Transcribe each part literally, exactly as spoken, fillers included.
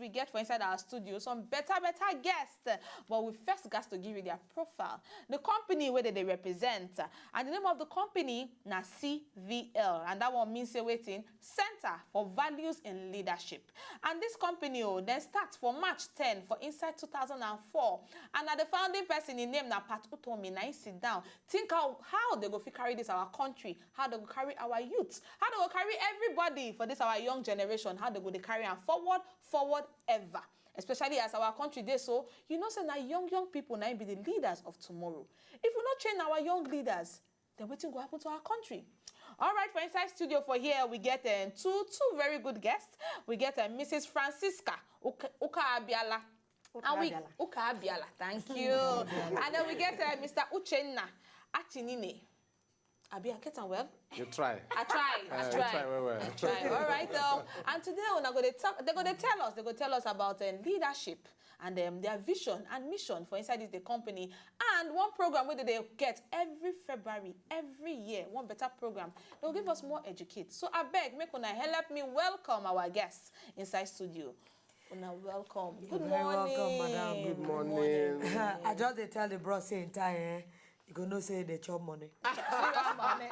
We get for inside our studio some better, better guests, but we first got to give you their profile, the company where they represent, and the name of the company na C V L, and that one means say waiting Center for Values in Leadership. And this company, oh, then start for March ten for inside two thousand and four, and na the founding person, his name na Pat Utomi, na him sit down think how how they go fit carry this our country, how they go carry our youth, how they go carry everybody for this our young generation, how they go dey carry am forward, forward ever. Especially as our country dey so, you know say na young young people na im be the leaders of tomorrow. If we no train our young leaders, then wetin go happen to our country? All right, for inside studio for here, we get um, two two very good guests. We get um, Missus Francisca Uka, Uka Abiala. And we Abiala. Uka Abiala, thank you. And then we get uh, Mister Uchenna Achinine. Abi, I get am well? You try. I try. I Uh, try. you try well, well. I try. All right. Um, and today, una go dey talk. They go dey tell us. They go tell us about um, leadership and um, their vision and mission for inside this the company. And one program wey they dey get every February, every year, one better program. They'll give us more educate. So I beg, make una help me welcome our guests inside studio. Una welcome. Good You're very morning. Welcome, madam. Good morning. I just dey tell the bros say in time, eh, you go know say they chop money. Serious money.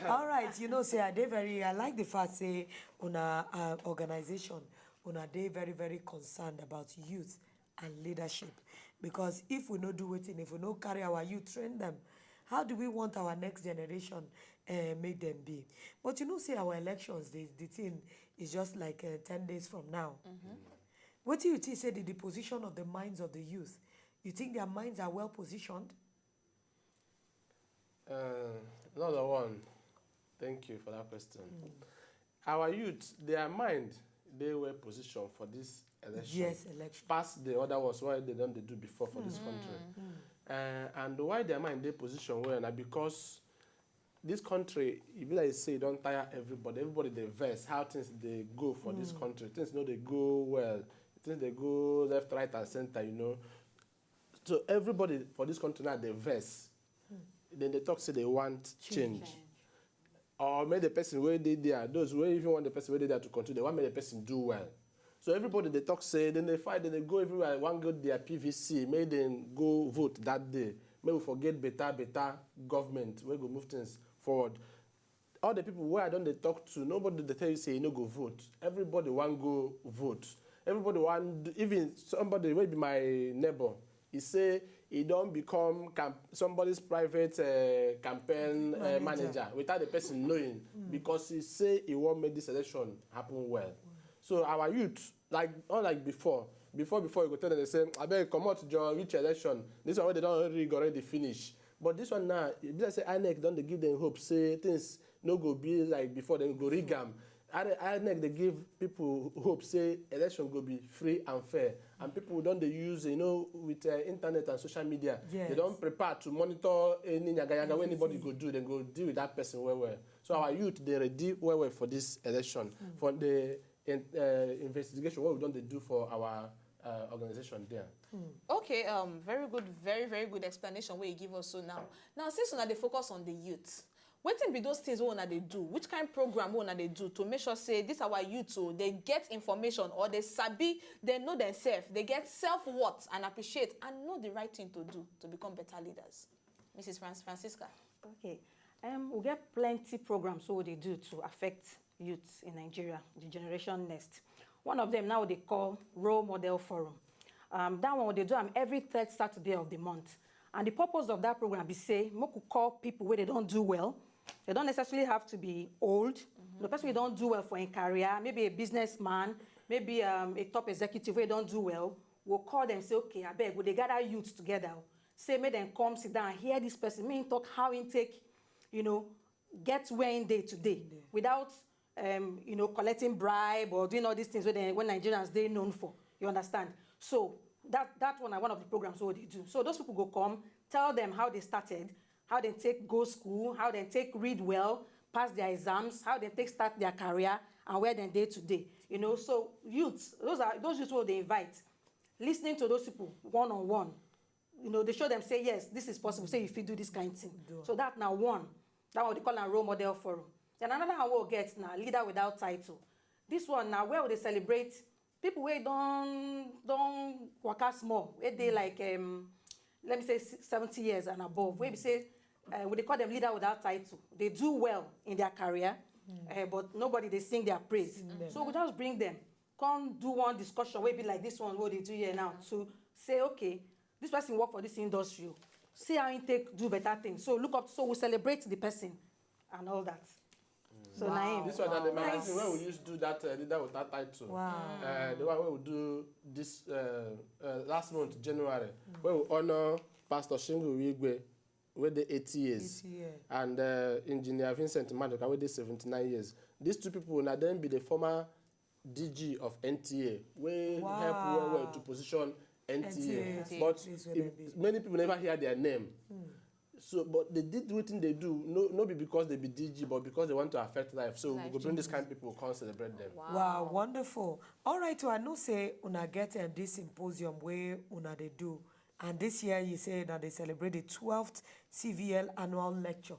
All right, you know say I dey very, I like the fact say una uh, organization, una dey very, very concerned about youth and leadership, because if we no do wetin, if we no carry our youth, train them, how do we want our next generation uh, make them be? But you know say our elections, the, the thing is just like uh, ten days from now. What do you think say the, the position of the minds of the youth? You think their minds are well positioned? Uh, another one. Thank you for that question. Our youth, their mind, they were positioned for this election. Yes, election. Past the other ones why they don't they do before for this country. Uh, and why their mind they position well na because this country, if like say don't tire everybody, everybody they verse how things they go for this country. Things no they go well. Things they go left, right, and center. You know, so everybody for this country now they verse. Then they talk say they want change. Or make the person where they there, those where even want the person where they there to continue, they want make the person do well. So everybody they talk say, then they fight, then they go everywhere. One go their P V C, make them go vote that day. Make we forget better, better government. We go move things forward. All the people where I don't they talk to, nobody they tell you say you no go vote. Everybody want go vote. Everybody want even somebody will be my neighbor. He say he don't become camp, somebody's private uh, campaign uh, Manager. Manager without the person knowing because he say he won't make this election happen well. So our youth, like unlike before, before before you go tell them they say, I beg come out your which election. This one where they don't already already finish. But this one now, if they say INEC don't they give them hope, say things no go be like before, then go rig am. INEC they give people hope say election go be free and fair, and people don't they use you know with uh, internet and social media. Yes. They don't prepare to monitor any nyaga nyaga when anybody go do, then go deal with that person well well. So our youth they ready well well for this election for the in, uh, investigation what we don't they do for our uh, organization there. Okay, um, very good, very very good explanation wey you give us so now. Now since una dey focus on the youth, wetin be those things wey una dey do? Which kind program wey una dey do to make sure say this our youth so they get information or they sabi, they know themselves, they get self worth and appreciate and know the right thing to do to become better leaders? Missus Franz Francisca. Okay. Um, we get plenty programs so they do to affect youth in Nigeria, the generation next. One of them now they call Role Model Forum. Um, that one they do um, every third Saturday of the month. And the purpose of that program is say, make we call people where they don't do well. They don't necessarily have to be old. The person who don't do well for a career, maybe a businessman, maybe um, a top executive where don't do well, we'll call them say, okay, I beg, will they gather youth together? Say, make them come sit down, hear this person, make him talk how him take, you know, get where in day today without um, you know, collecting bribe or doing all these things when, they, when Nigerians they known for. You understand? So that that one are one of the programs what they do. So those people go come, tell them how they started, how they take go school, how they take read well, pass their exams, how they take start their career, and where they day today. You know, so youths, those are those youths what they invite, listening to those people one on one. You know, they show them say yes, this is possible. Say if you do this kind of thing. So that now one, that one they call a role model forum. Then another one we get now leader without title. This one now where would they celebrate people wey don don waka small, wey dey like, um, let me say, si- seventy years and above, wey be say, uh, we dey call them leader without title. They do well in their career, uh, but nobody dey sing their praise. So we just bring them, come do one discussion wey be like this one wey dey do here now, to say, okay, this person work for this industry, oh, see how he take do better things. So look up, so we celebrate the person and all that. So na him. This one na the magazine wey we use do that, uh, leader without title. Wow. Uh, the one wey we do this, uh, uh, last month, January, where we honor Pastor Shingu Wigwe, wey dey eighty years, Eighty years. And, uh, Engineer Vincent Maduka, wey dey seventy-nine years. These two people, na them be the former D G of N T A, wey help well well to position N T A. N T A, But please, where if- they be. Many people never hear their name. So, but they did wetin they do, no, no be because they be D G, but because they want to affect life. So we Life go bring this changes. Kind people, come celebrate them. Wow, wonderful. All right, so I know say una get, um, this symposium wey una dey do. And this year you say that they celebrate the twelfth C V L annual lecture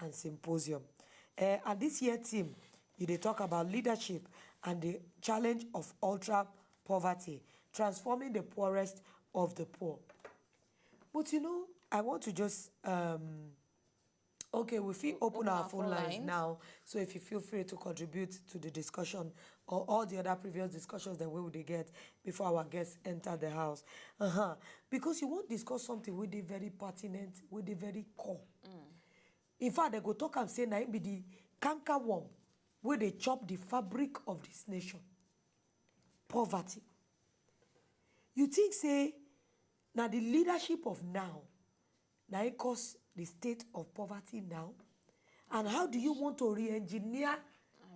and symposium. Uh, and this year theme, you dey talk about leadership and the challenge of ultra poverty, transforming the poorest of the poor. But you know, I want to just, um, okay, we fit open, Open our our phone phone lines lines. Now. So if you feel free to contribute to the discussion or all the other previous discussions that we would get before our guests enter the house. Uh-huh. Because you wan discuss something wey dey very pertinent, wey dey very core. In fact, they go talk and say na it be the canker worm wey dey chop the fabric of this nation. Poverty. You think say na the leadership of now na it cause the state of poverty now? And how do you want to re-engineer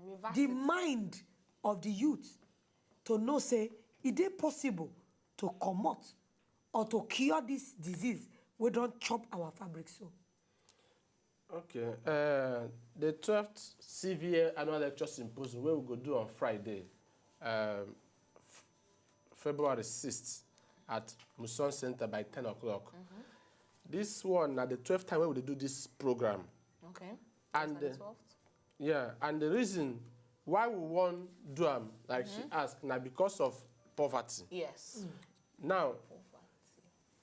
Reverse the it. Mind of the youth to know say e dey possible to comot or to cure this disease wey don chop our fabric so? Okay. Uh, the twelfth C V A annual lecture symposium, wey we go do on Friday, um, f- February sixth, at Muson Center by ten o'clock. This one na the twelfth time wey we dey do this program. Okay. And, That's uh, twelve. Yeah, and the reason why we wan do am, like she asked, na because of poverty. Yes. Now,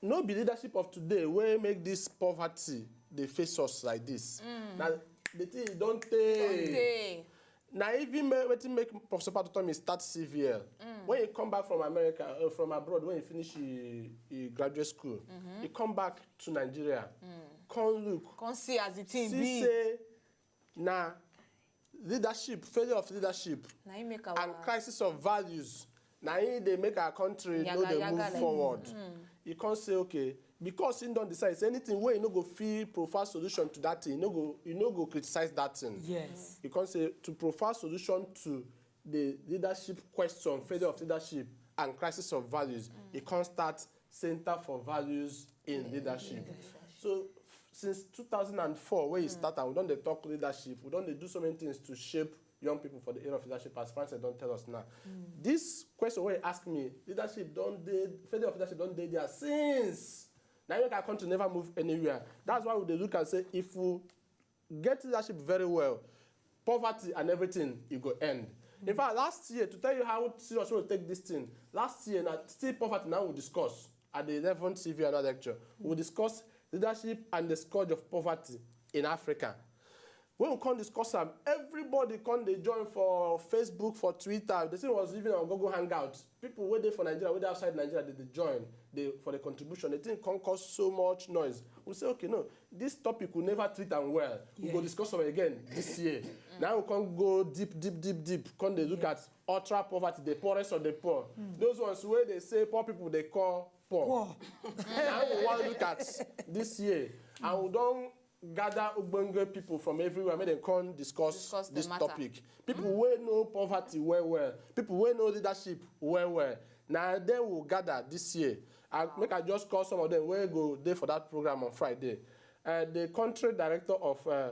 no be leadership of today wey make this poverty dey face us like this. Na the thing don tey. Hey. Na even make, wetin make Professor Patutomi start C V L. When he come back from America, uh, from abroad, when he finish he, he graduate school, he come back to Nigeria, come look, Come see as the thing see be. Say na leadership, failure of leadership, Na him make our and crisis of values. Na him dey make our country no Yaga dey yaga move like forward. You come say, okay, because he don decide say anything wey he no go fit provide solution to that thing, he no go, he no go criticize that thing. Yes. He come say to provide solution to the leadership question, failure of leadership, and crisis of values, he come start Center for Values in Leadership. So f- since two thousand and four, when he start, and we don dey talk leadership, we don dey do so many things to shape young people for the area of leadership, as Francis don tell us now. This question wey he ask me, leadership don dey, failure of leadership don dey there since. Na make our country never move anywhere. That's why we dey look and say if we get leadership very well, poverty and everything, e go end. In fact, last year, to tell you how serious we take this thing, last year na still poverty now we discuss at the eleventh C V annual lecture. We discuss leadership and the scourge of poverty in Africa. When we come discuss am, everybody come dey join for Facebook, for Twitter. The thing was even on Google Hangout. People wey dey for Nigeria, wey dey outside Nigeria, they dey join dey for the contribution. The thing come cause so much noise. We say, okay, no, this topic we never treat am well. We go Yeah. Discuss am again this year. Now we come go deep, deep, deep, deep. Come dey look at ultra poverty, the poorest of the poor. Those ones wey dey say poor people dey call poor. Poor. Now we wan look at this year, and we don gather ogbonge people from everywhere, make dem come discuss Discuss the this matter. Topic. People wey know poverty well well, people wey know leadership well well. Na dem we gather this year. I, make I just call some of them wey go dey for that program on Friday. Uh, the country director of, uh,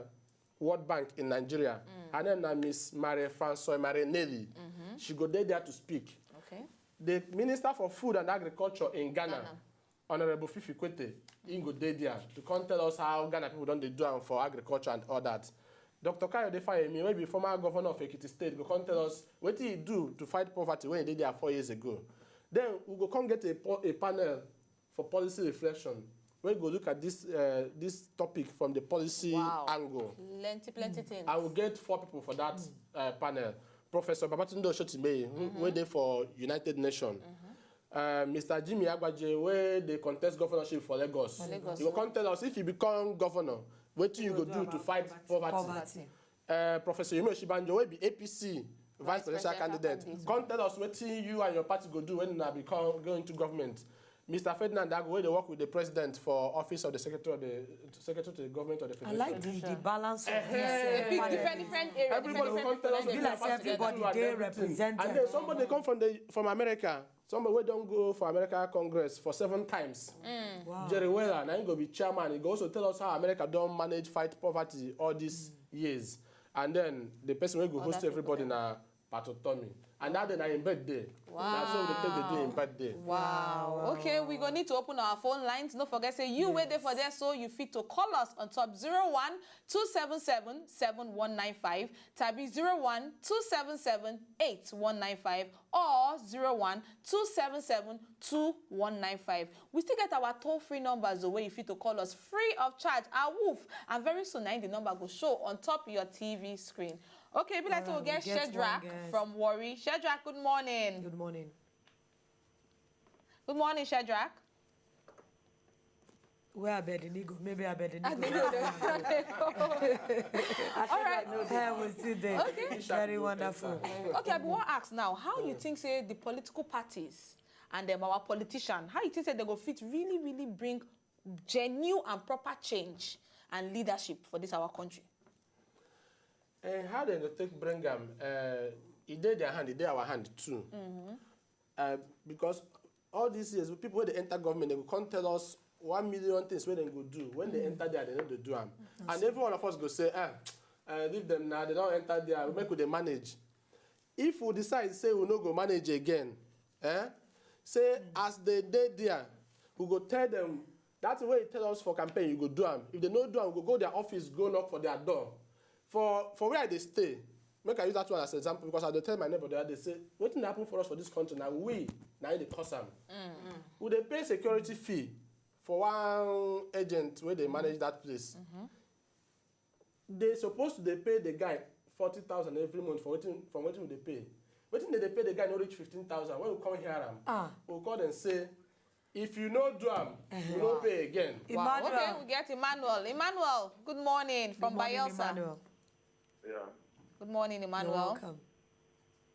World Bank in Nigeria, her name na Miss Marie François Marie Nelly. She go dey there to speak. Okay. The Minister for Food and Agriculture in Ghana, Ghana. Honorable Fifi Kwete, he go dey there to come tell us how Ghana people don dey do am for agriculture and all that. Doctor Kayode Fayemi, wey be former governor of Ekiti State, go come tell us wetin he do to fight poverty when he dey there four years ago. Then we go come get a, po- a panel for policy reflection wey go look at this uh, this topic from the policy Wow. Angle. Plenty, plenty things. I will get four people for that uh, panel. Professor Babatunde Oshotimeyi, who wey dey for United Nations. Uh, Mister Jimmy Agbaje, wey dey contest governorship for Lagos. For Lagos. He go come tell us if he become governor, wetin you go do to fight poverty. Poverty. Uh, Professor Yemi Osinbajo, wey be A P C vice presidential presidential candidate, candidate. come tell us wetin you and your party go do when una become go into government. Mister Ferdinand Ago, wey dey work with the president for office of the secretary of the secretary to the government of the I federation. Like the, the balance of Eh, this. They Uh, pick panel. Different, different areas. Everybody different, come tell us different Be like say areas. Everybody and dey everything. Represented. And then somebody come from the from America. Somebody wey don go for America Congress for seven times. Wow. Jerry Weller, na him go be chairman. He go also tell us how America don manage fight poverty all these years. And then the person wey go Other host people everybody dem. Na Pat Utomi. And that day na him birthday. Na so we dey take dey do him birthday. Wow. Okay, we go need to open our phone lines. No forget say you wey dey for there, so you fit to call us on top zero one two seven seven seven one nine five, tabi zero one two seven seven eight one nine five or zero one two seven seven two one nine five. We still get our toll-free numbers the way you fit to call us free of charge. Awoof. And very soon, na the number go show on top your T V screen. Okay, be like All we right, get we get one Shedrack guest. From Warri. Shedrack, good morning. Good morning. Good morning, Shedrack. Where Abedinigo? Maybe Abedinigo. All right. Hey, we see there. Okay. Very wonderful. Okay, I be wan ask now, how you think say the political parties and um, our politician, how you think say they go fit really, really bring genuine and proper change and leadership for this our country? And how dem go take bring am? Uh, e dey their hand, e dey our hand too. Uh, because all these years, people wey dey enter government, they go come tell us one million things wey dem go do. When they enter there, they no dey do am. And every one of us go say, ah, uh, leave them now, they don enter there, make we dey manage. If we decide say we no go manage again, eh? Say as they dey there, we go tell them that thing wey you tell us for campaign, you go do am. If they no do am, we go go their office, go knock for their door. For for where I dey stay, make I use that one as example because I dey tell my neighbor the other day say wetin dey happen for us for this country na we na im dey cause am. We dey pay security fee for one agent wey dey manage that place. They suppose to dey pay the guy forty thousand every month for wetin from wetin we dey pay. Wetin they dey pay the guy no reach fifteen thousand. When we come hear am, Ah. We call them say, if you no do am, we no pay again. Wow. Emmanuel. Okay, we get Emmanuel. Emmanuel, good morning from Good morning, Bayelsa. Emmanuel. Yeah. Good morning, You're Emmanuel. Welcome.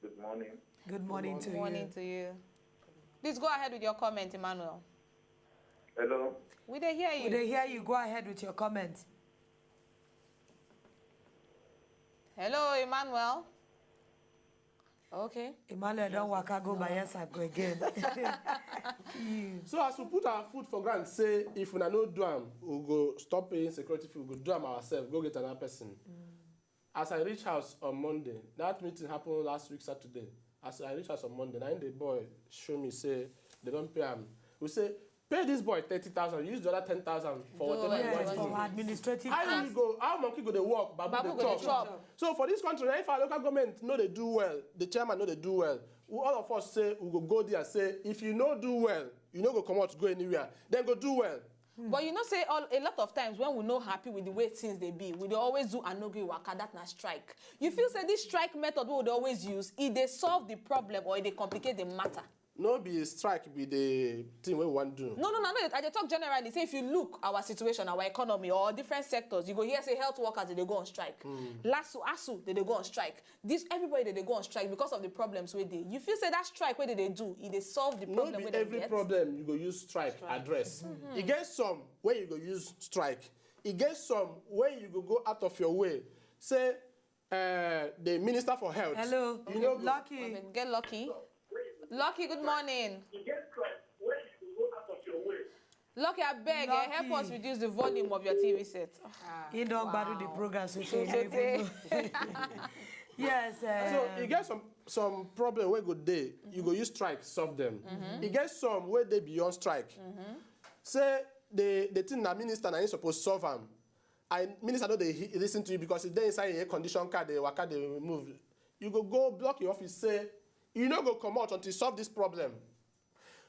Good morning. Good morning to Good morning you. To you. Please go ahead with your comment, Emmanuel. Hello. We dey hear you. We dey hear you. Go ahead with your comment. Hello, Emmanuel. Okay. Emmanuel don waka go Bayelsa go again. So as we put our foot for ground, say if una no do am, we go stop paying security fee, we go do am ourselves, go get another person. As I reach house on Monday, that meeting happened last week Saturday. As I reach house on Monday, na im the boy show me say they don pay am. We say pay this boy thirty thousand, use the other ten thousand for Do whatever you what want you to want do. to Administrative How task. You go? How monkey go dey work? Babu, Babu dey go dey chop. Chop. So for this country, if our local government no dey do well, the chairman no dey do well, we, all of us say we go go there say if you no do well, you no go comot go anywhere. Then go do well. But you know say all, a lot of times when we no happy with the way things dey be, we dey always do anogri waka, that na strike. You feel say this strike method wey we dey always use, e dey solve the problem or e dey complicate the matter? No be strike be the thing wey we wan do. No, no, no, no. I dey talk generally. Say if you look our situation, our economy, or different sectors, you go hear say health workers dey go on strike. Lasu, asu, they dey go on strike. This everybody dey go on strike because of the problems wey dey. You feel say that strike wey they dey do, e dey solve the No problem be wey they every get? Problem you go use strike address. E get some wey you go use strike. E get some wey you go go out of your way. Say uh, the minister for health. Hello. You know, Lucky. Women get lucky. Lucky, good morning. Lucky, I beg, eh, help Lucky. Us reduce the volume of your T V set. He don gbadu the program so tey. So tey. Yes. So Uh, you get some some problem wey go dey, you go use strike solve them. You get some wey dey beyond strike. Say the the thing na minister na him suppose solve am. I minister no dey he- listen to you because you dey inside your air condition car, dey waka, dey move. You go go block your office, say you no go comot until you solve this problem.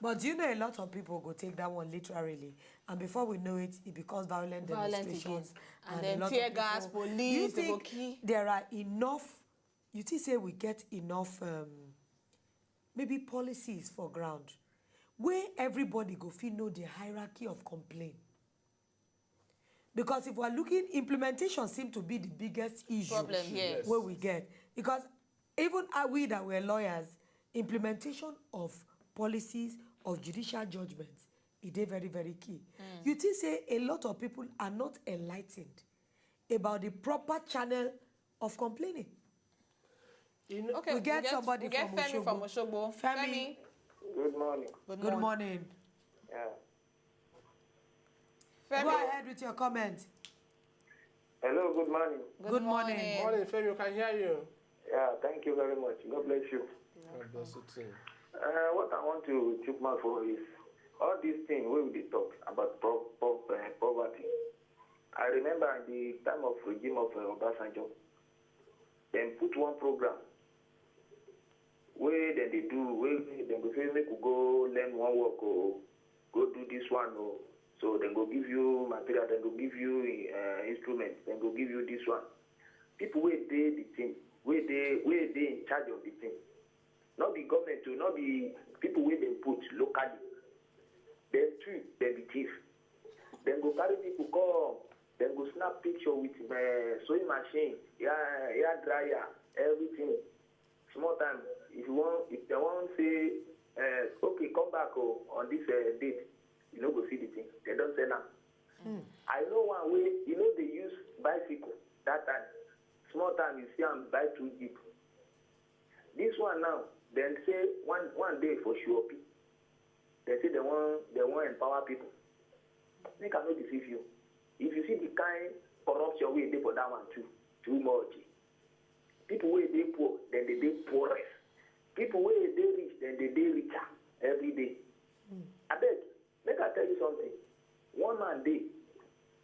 But do you know a lot of people go take that one literally, and before we know it, it becomes violent Violent demonstrations again. And then tear gas, police, Do you they go think kill. There are enough? You think say we get enough, um, maybe policies for ground where everybody go fit know the hierarchy of complaint? Because if we're looking, implementation seems to be the biggest issue Problem, yes. where we get. Because even are we that were lawyers, implementation of policies, of judicial judgments, it is very, very key. You think say a lot of people are not enlightened about the proper channel of complaining. You know, Okay, We get we get, somebody we get from Femi from Osogbo. Osogbo. Femi. Femi, Good morning. good, Good morning. Morning. Yeah. Femi, Go ahead with your comment. Hello, good morning. Good, Good morning. Morning, Femi, we can hear you. Yeah, thank you very much. God bless you. God bless you too. Uh, what I want to chip my for is all this thing we will talk about pro- pro- uh, poverty. I remember in the time of regime of uh, Obasanjo, then put one program where then they do where then go say make we go learn one work or go do this one or so then go give you material, then go give you uh, instruments, then go give you this one. People where they the thing, where they where they in charge of the thing. Not the government too, not the people where they put locally. Then two, then the thief. Then go carry people come. Then go snap picture with uh, sewing machine, yeah, yeah dryer, everything. Small time, if you want, if they want say, uh, okay, come back oh, on this uh, date, you no go see the thing. They don't sell am. I know one way, you know they use bicycle that time. Small time, you see am buy two jeep. This one now, then say one one day for sure. They say they want they want empower people. Make I no deceive you. If you see the kind corruption wey dey for that one too, too much. People wey dey poor, then they dey poorest. People wey dey rich, then they dey richer every day. Abeg, make I tell you something. One man dey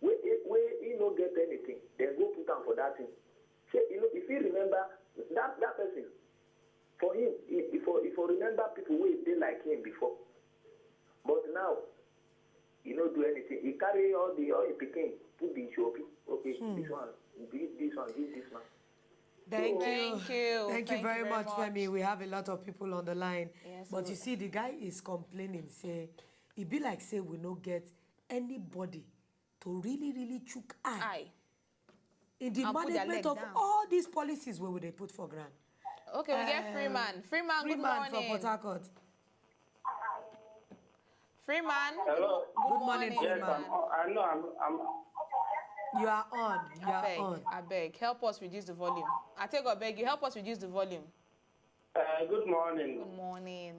wey wey he no get anything, then go put am for that thing. Say you know if he remember that that person, for him, he, he for he for remember people wey dey like him before. But now, he no do anything. He carry all the all his pikin put the shopping. Okay, this one, this this one, this this one. Thank you. Thank you. Thank you very much, Femi. We have a lot of people on the line. Yes, But we- you see, the guy is complaining, say, it be like say we no get anybody to really, really chook eye Aye. in the And put their management leg of down. All these policies wey we dey put for ground. Okay, we get Freeman. Freeman, good Freeman from morning. Port Harcourt. Freeman. Hello. Good, Good morning, Yes, Freeman. I'm, I know I'm, I'm You are on. You are Abeg, on. abeg, help us reduce the volume. I take abeg, you help us reduce the volume. uh, good morning. Good morning.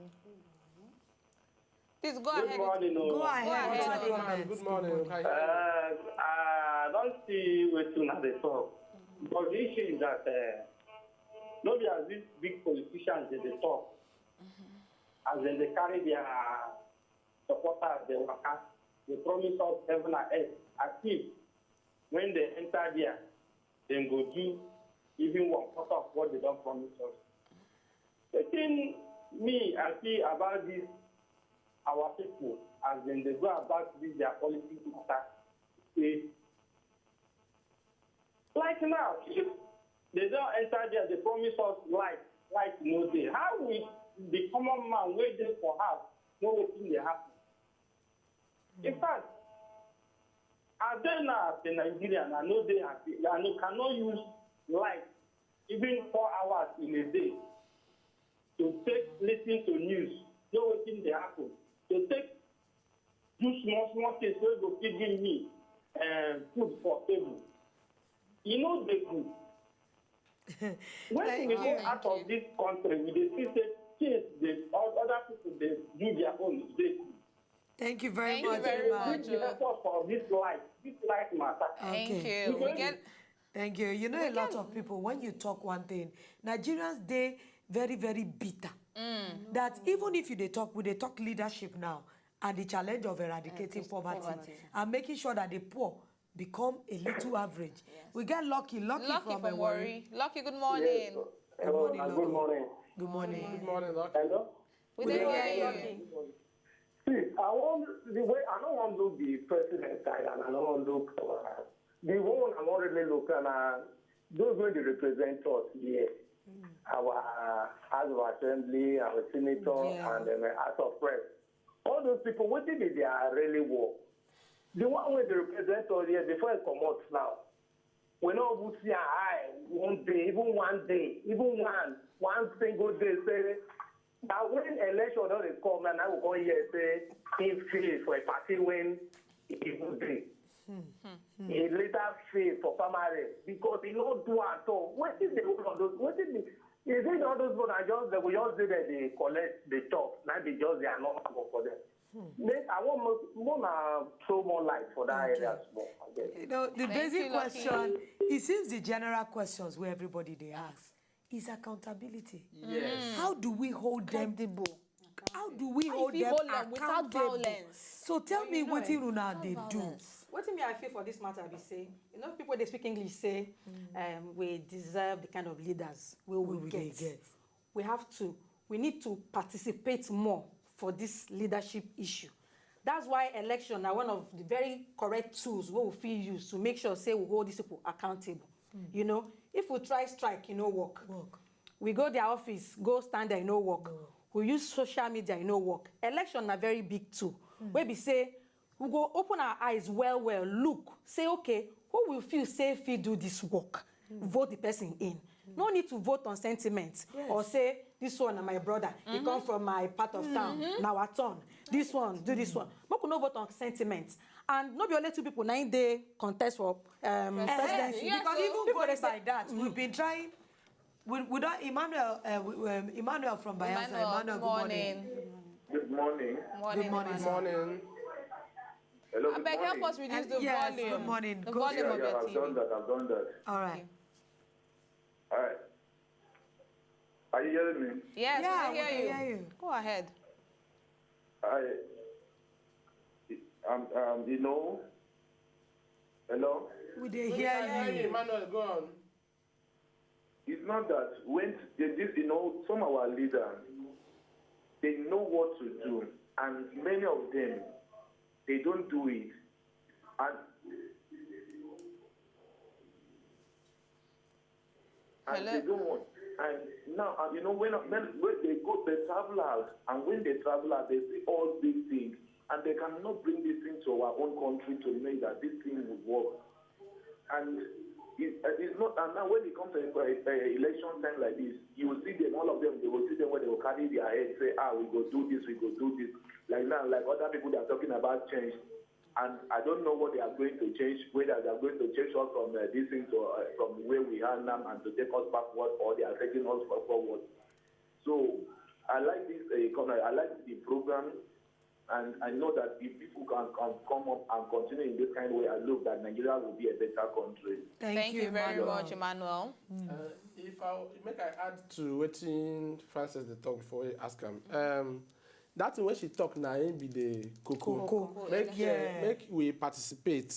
Please go Good ahead. morning. Go oh. ahead with ahead. your comments. Good morning. Okay. Uh, I don't see wetin una dey talk. But the issue is that uh, no be as these big politicians dey dey talk. As dem dey carry their supporters dey waka, dey promise us heaven and earth. As if when they enter there, dem go do even one quarter of what they don promise us. Wetin me I see about this our people as dem dey go about this their politics matter say like now if they don enter there dey promise us light, light no dey. How will the common man wey dey for house know wetin dey happen? In fact, I dey now as a Nigerian, I no dey happy. I no cannot use light even four hours in a day to take listen to news, know wetin dey happen, to take do small small things wey go fit give me um, food for table. E no dey good. When Thank we go you. out of this country, we dey see say things dey o- other people dey do their own dey good. Thank you very Thank you much, very Freeman. much. Wetin dey help us for this life, this life matter? Thank Okay. you. We get Thank you. You know, a lot of people, when you talk one thing, Nigerians dey very, very bitter. That even if you dey talk, we dey talk leadership now and the challenge of eradicating poverty, poverty. And making sure that the poor become a little average. We get Lucky, Lucky, Lucky from, from Warri. Warri. Lucky, good morning. Yes. Hello, good morning. Good morning. Good morning, Lucky. Hello. We dey hear you. See, I want the way I don't want to look the president side, and I don't want to look uh, the one I want really look and uh, those when they represent us here, our uh, House of Assembly, our Senator, yeah. and um, House of Press. All those people, what did they are really work? The one when they represent us here before it come out now, we no even see our eye one day, even one day, even one one single day. Say that when election don dey come, and I will come here say he fail for a party when he even dey. He later fail for primary because he no do at all. Wetin dey hold on those? Wetin dey? Is it all those people that just they will just dey there dey collect dey chop? Na be just their normal work for them. Make I want more more na throw more light for that area small. I guess. You know, the Thank basic you, Lucky. question, it seems the general questions where everybody they ask is accountability. Yes. How do we hold them? How do we How if hold you them hold them without accountable? Violence. So tell But me you know, what eh, Iruna they do. Violence. Wetin me I feel for this matter be say, you know, people they speak English say, um, we deserve the kind of leaders we will We will get. get. We have to, we need to participate more for this leadership issue. That's why election are one of the very correct tools we will feel use to make sure say we hold these people accountable. You know, if we try strike, you know, work. Work. We go their office, go stand there, you know, work. We use social media, you know, work. Election na very big tool. Where we say we go open our eyes well, well, look, say, okay, who will feel say fit do this work? Vote the person in. No need to vote on sentiment Yes. or say this one na my brother, he come from my part of town, na our turn. This one, do this one. Make we no vote on sentiment. And no be only two people na im dey contest for um, presidency. Yes, Because so even people going dey say, by that, we've been trying. We, we don't Emmanuel uh, we, um, Emmanuel from Bayelsa. Emmanuel, Emmanuel, good morning. Good morning. Morning. Good morning, Emmanuel. sir. Morning. Hello, good Abeg, help morning. us reduce the Yes, volume. good morning. The Go volume Yeah, of yeah, your I've done T V. That. I've done that. All right. All right. Are you hearing me? Yes, Yeah, we we can can hear you. hear you. Go ahead. I, um, um, you know, hello? We dey hear you. Emmanuel, go on. It's not that when they, this, you know, some of our leaders, they know what to do, and many of them, they don't do it. And and Hello? they don't want. And now, uh, you know, when, when when they go, they travel out, and when they travel out, they see all these things, and they cannot bring this thing to our own country to make that this thing would work. And it, uh, it's not. And now, when it comes to uh, uh, election time like this, you will see them. All of them, they will see them where they will carry their head, say, "Ah, we go do this, we go do this." Like now, like other people that are talking about change, and I don't know what they are going to change, whether they are going to change us from uh, this thing to uh, from where we are now and to take us backward, or they are taking us for- forward. So I like this uh, economy. I like the program, and I know that if people can, can come up and continue in this kind of way, I look that Nigeria will be a better country. Thank, Thank you very Emmanuel. much, Emmanuel. Uh, if I make I add to wetin Francis dey talk before we ask am. Um, that thing wey she talk na im be the koko. Koko. Make Yeah. uh, make we participate.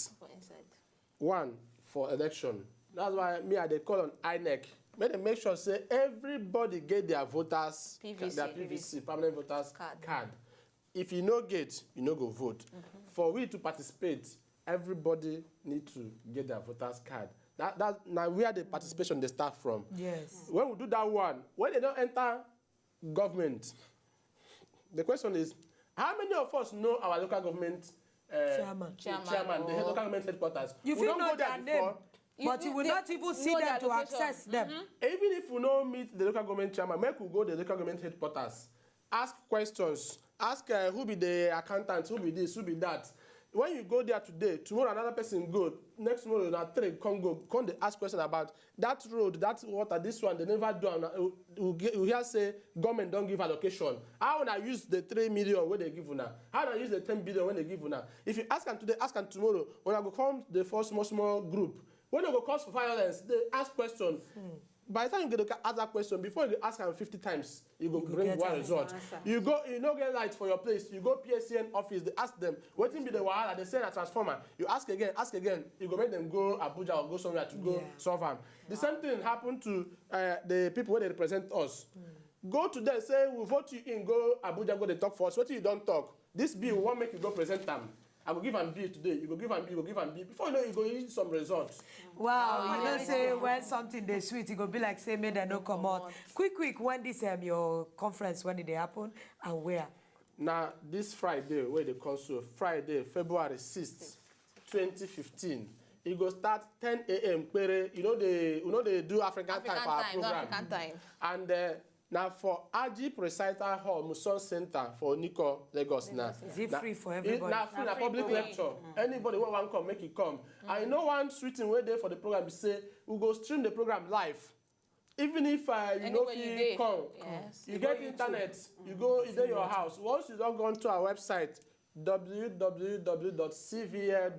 One for election. That's why me I dey call on INEC. Make dem make sure say everybody get their voters P V C. their P V C, permanent voters Card. Card. If you no get, you no go vote. For we to participate, everybody need to get their voters card. That that na where the participation dey start from. Yes. When we do that one, when they don't enter government, the question is, how many of us know our local government uh, Chairman. Chairman. chairman, the local government headquarters? You We fit don't know go there their before. name, but you will know- not even see know them their to location. Access them. Even if we no meet the local government chairman, make we go the local government headquarters, ask questions, ask uh, who be the accountant, who be this, who be that. When you go there today, tomorrow another person go, next tomorrow na three come go, come dey ask question about that road, that water, this one, they never do am. Na- You, you get- you hear say government don give allocation. How una use the three million wey they give una? How una use the ten billion wey they give una? If you ask am today, ask am tomorrow, una go come the first small small group. When they go cause for violence, they ask question. By the time you go ask that question, before you ask am fifty times, you go bring one result. You go, you no get light for your place. You go P S C N office, they ask them, "Wetin be the wahala?" They say na transformer. You ask again, ask again. You go make them go Abuja or go somewhere to go solve am. The same thing happen to uh, the people wey dey represent us. Go to them, say, "We vote you in, go Abuja, go dey talk for us. Wetin you don talk? This bill, we wan make you go present am. I go give am bill today, you go give am bill, you go give am bill." Before you know, you go need some results. Wow, you know say when something dey sweet, e go be like say make dem no comot. Quick quick, when this um, your conference, when e dey happen and where? Na this Friday wey dey come so, Friday, February sixth, twenty fifteen, e go start ten a.m. kpere. You know they, you know they do African time for our program. And uh, na for Aji Presidential Hall, Muson Center for Oniko, Lagos. Na Is it free for everybody? Na free, na public lecture. Anybody wey wan come, make e come. And you know one sweet thing wey dey for the program be say we go stream the program live. Even if uh, you no fit come, you get internet, you go, e dey your house. Once you don go onto our website,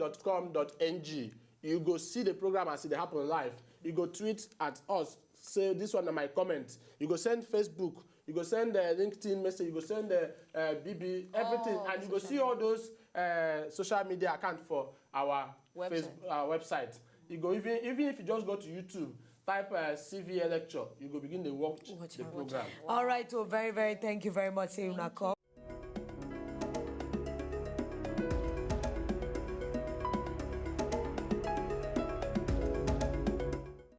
www.cvl.com.ng, you go see the program as e dey happen live. You go tweet at us, say, "This one na my comment." You go send Facebook, you go send uh, LinkedIn message, you go send uh, uh, B B, everything, and you go see all those uh, social media accounts for our Facebook, our website. You go even, even if you just go to YouTube, type uh, C V A lecture, you go begin to watch the program. All right, so very, very thank you very much. Say una come.